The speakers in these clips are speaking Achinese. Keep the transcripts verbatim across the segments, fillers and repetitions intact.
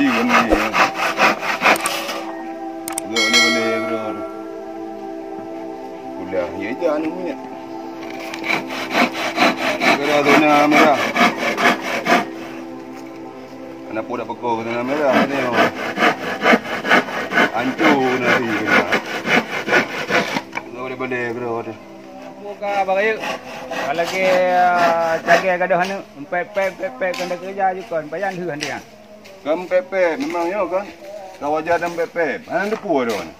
Ih, beuni, ya. Udah boleh-boleh, bro. Udah, ya, jangan minyak. Gara zona merah. Kenapa dah pekok zona merah ni, oh? Hancur nanti kena. Udah boleh-boleh, bro. Muka abang ayeuk. Kalau ke, ah, cagée gadoh aneuk, empet-pet, empet-pet, keuneuk keureuja ju kon, pajan heuh antian. Kan pepet, memang nyoe kan. Ka wajar dan pepet. Hana teupue droe nyoe.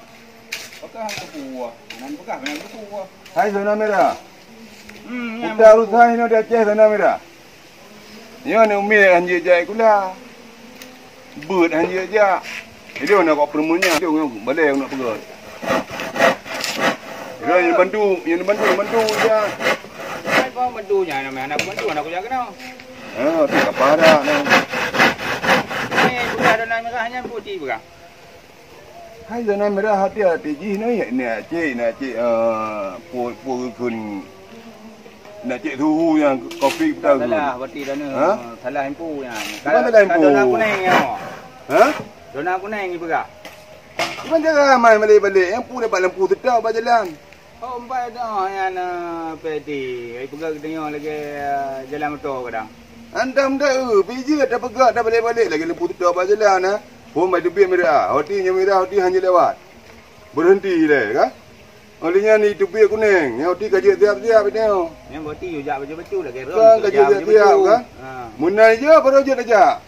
Pakah hana teupue. Hana pakah hana teupue. Hai zona merah. Hmm, utai urusan inoe di Aceh zona merah. Nyoe ni umi han jijak sikula. Beuet han jijak. Jadi na kok peureumeun nyan, balée nak peugah. Jadi yang bantu, yang bantu, bantu je. Hai, apa bantu nyan, nama anak bantu, anak kuliah kena. Ha, tu ka parah ni. Ni, peugah zona merah nyan putih peugah. Hai zona merah hati-hati jih ni, ni cik, ni cik, eh, pu-, pu-, kheun. Ni cik suhu nyang kopi kita tu. Salah, berarti dah ni. Ha? Salah info nyan. Bukan salah info. Zona kuning nyoe. Ha? Zona kuning ni peugah. Cuman jangan main balik-balik. Yang pu dapat lampu tetap bak jalan. Oh, empat dah nyan, eh, P T. Ai peugah geutanyoe lagée, eh, jalan motor kadang. Andam dah, eh, pi jeuet dah peugah dah balik-balik lagi lampu tetap bak jalan, eh. Phon bai teubiet merah, hoti nyang merah, hoti hana lewat. Berhenti lé, kan? Oleh nyan ni teubiet kuning, nyang hoti ka jeuet siap-siap itu. Nyang berhenti yue jak baju-baju lagée rong. Kan ka jeuet siap-siap, kan? Ha. Meunai je baru jeuet aja.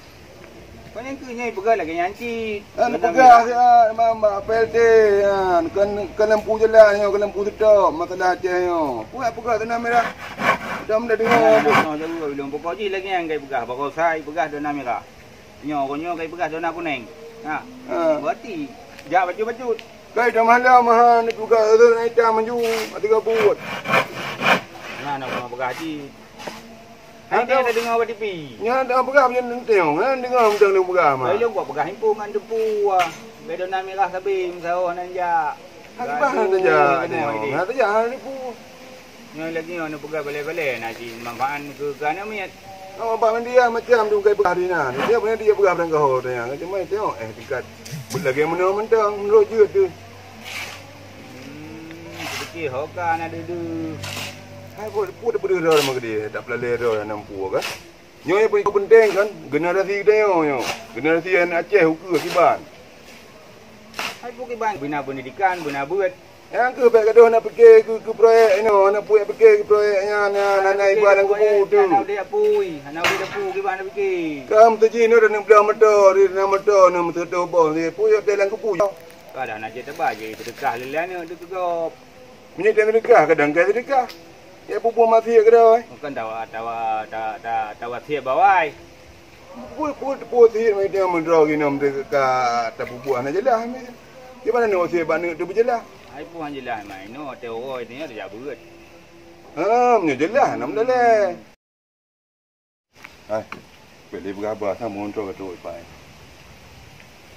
Kon nyang keu nyoe peugah lagée nyan cit. Kan peugah siat, mak, mak P L T, kan. Kan, kan lampu jalan nyoe, kan lampu tetap, masalah Aceh nyoe. Puak peugah zona merah. Dah mudah dengar. Nah, nah, nah, jauh, jauh, pokok jih lagée nyan kai peugah, barosa i peugah zona merah. Nyoe, kon nyoe kai peugah zona kuning. Ha. Ha. Berarti, jak bacut-bacut. Kai dah malam, ha, ni peugah zona itam maju, hati kabut. Nah, nak peugah cit. Hai, dia dah dengar bak T V. Nyan dah peugah macam teunteng, nyan dengar macam dia peugah mah. Belum buat peugah info ngan depu, ah. Beda na mirah sabe, meusahoh nan jak. Hak bah nan jak, nyoe, hak bah nan depu. Nyoe lagi nyoe peugah balai-balai na ji manfaat keu, keu aneuk miet. Oh, bak media macam tu kai peugah di na. Dia punya dia peugah barang gaho tu yang macam mana tengok, eh, tingkat. Lagi mana mentang, menurut je tu. Hmm, seperti ho ka anak deuh-deuh. Hai, buet, buet, buet, buet, buet, buet, buet, tak pelalai droe aneuk pu kan. Nyoe nyang paling penting kan, generasi geutanyoe nyoe. Generasi aneuk Aceh ukeue kiban. Hai, pu kiban, beuna pendidikan, beuna beuet. Nyang keuh bèk gadoh na pike keu, keu proyek inoe, na pue pike keu proyek nyan, nyan, na, na iba lam kubu tu. Hana udép pui, hana udép pui, kiban na pike. Kam tu jih nyoe dah neubloe moto, ri na moto, na moto boh, pu yok dalam kubu. Kadang na jeuet teuba jih, seudeukah lé aneuk teuh keu gob. Meunyoe teudeukah, kadang ka seudeukah. Ya, bubuih maté keudroe. Bukan tawa, tawa, ta-, ta-, tawa siep bawai. Bubuih, bubuih, bubuih siep, meunyoe meudroe geunom teuka tabubuih hana jeulaih. Di mana ni wasiet bak neuk teuh beujeulaih? Ai pun hana jeulaih, mai inoe, teuh uroe nyoe tajak beuet. Ha, meunyoe jeulaih, nam daleh. Hai, peuet lé peugah haba, sama ngon droe ka trok ipai.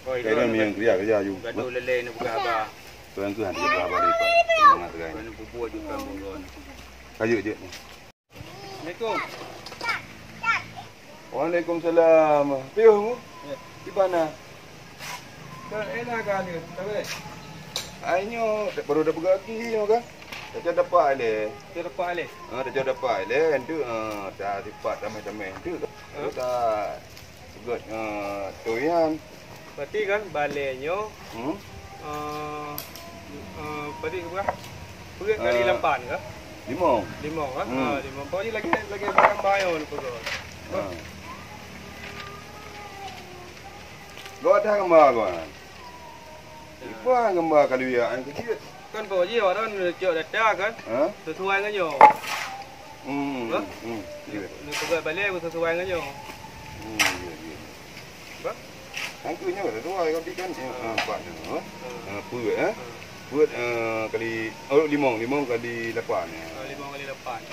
Oi, kai droe nang nyang kerja, kerja aju. Gadoh lé-lé ni peugah haba. Tuan tu hana peugah haba lé ipai. Mangat tegai. Kena bubur juga bubur. Kayuk je ni. Assalamualaikum. Waalaikumsalam. Piôh mu? Ya. Di mana? Ka enak ka ni, tabe. Ai nyoe, baru dah peugah lagi nyoe kan? Dah dapat lé. Dah dapat lé? Ha, dah dapat lé. Entu, ha, dah sifat ramai-ramai entu. Ha? Dah peugah, ha, tu yan. Berarti kan balai nyoe, hmm? Eh, eh, berarti berapa? Peuet kali lapan ke? Limong. Limong, ha? Hmm. Ha, limong. Pokoknya lagi, lagi barang bayar ni peugah. Ha. Gawat dah gambar gawat. Iban gambar kalu ya an kecil. Kan pokok jih orang ni cok data kan. Ha? Sesuai dengan nyoe. Hmm. Ha? Hmm. Ni, ya. Ni peugah balai pun sesuai dengan nyoe. Hmm, ya, ya. Apa? Kan tu nyoe sesuai kan, kan. Ya, ha, empat nyoe. Ha. Ha, peuet, eh. Ha. Peuet, eh, kali, oh, limong, limong kali lapan, ya. Ha, limong kali lapan.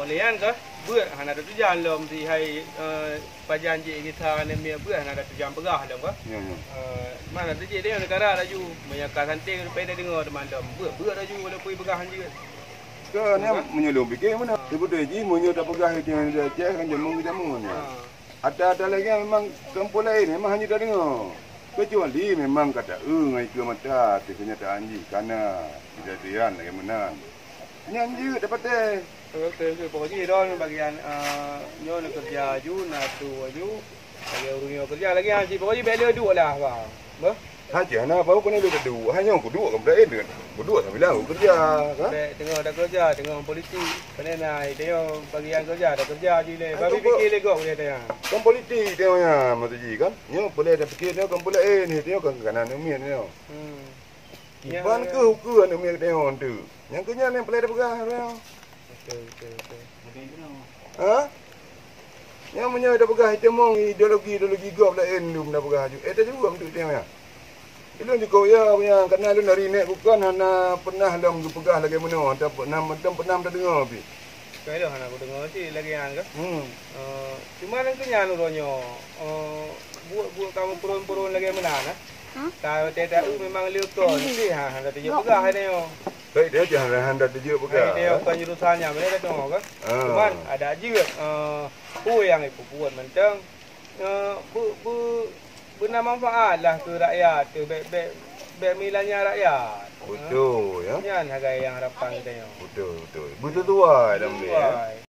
Oh, lian ke? Beuet hana teutujan lom si hai, eh, pajan jih gisa aneuk miet beuet hana teutujan peugah lom ka. Ya, ya. Eh, mana tu jih dia negara laju. Meunyoe ka santé, leupah dah deungoe teuma lom. Beuet, beuet laju walaupun peugah han jeuet. Ka, ni meunyoe lôn pike meunan. Seubeutôi jih meunyoe tapeugah itu yang di Aceh kan jameun ke jameun, ya. Ha. Ata-ata lagèe nyan memang kampung laén memang hana tadeungoe. Keucuali memang ka taeu ngon ikeu mata ateueh keunyataan jih kana kejadian lagèe meunan. Nyan jeuet tapatéh. Betul, betul. Pokok jih droen bagian, eh, nyoe neukeureuja aju, na tu aju. Lagèe ureueng nyoe keureuja lagèe nyan cit. Pokok jih bèk le duek lah, bah. Bah. Hana, bah, keuneuk duek, duek. Hana kuduek, kan, berarti duek. Kuduek sambilan kukeureuja, kan? Bèk teungoh takeureuja, teungoh politik. Keuneuk na, tanyoe bagian keureuja, takeureuja jih lé. Bah, pike lé gob, kata nyan. Kan politik tanyoe nyan, maksud jih, kan? Nyoe peureulèe tapike, nyoe kan peureulèe, nyoe kan kanan nyoe miet nyoe. Hmm. Kiban keuh ukeue aneuk miet tanyoe tu. Nyang keu nyan nyang peureulèe tapeugah, Bang. Betul, betul, betul. Ha? Nyang meunyoe tapeugah itamong ideologi-ideologi gob laén lom tapeugah aju. Eh, tajaweueb untuk tanyoe nyan. Ilôn jikok ya, ya, karena lôn dari nèk bukon hana pernah lom geupeugah lagèe meunoe, ataupun pernah, ataupun pernah tadeungoe pih. Ka ilôn hana kudeungoe cit lagèe nyan ka. Hmm. Eh, cuma nyang keu nyan uroe nyoe, eh, buet-buet kamoe peuron-peuron lagèe meunan, eh. Hmm? Ka watèe taeu memang lé kon, pih ha, hana tajeuet peugah hai nyoe. Baik, dia jangan hana tajeuet peugah. Hai nyoe kon jurusan nyan, boleh dah tengok kan? Ah. Cuman ada jeuet, eh, peue nyang ipeubuet mantong, eh, be-, be-, beuna manfaat lah keu rakyat tu, bèk, bèk, bèk meulanya rakyat. Betul, ya. Nyan sagai nyang harapan geutanyoe. Betul, betul. Beuteutuai lam dia, ya. Beuteutuai.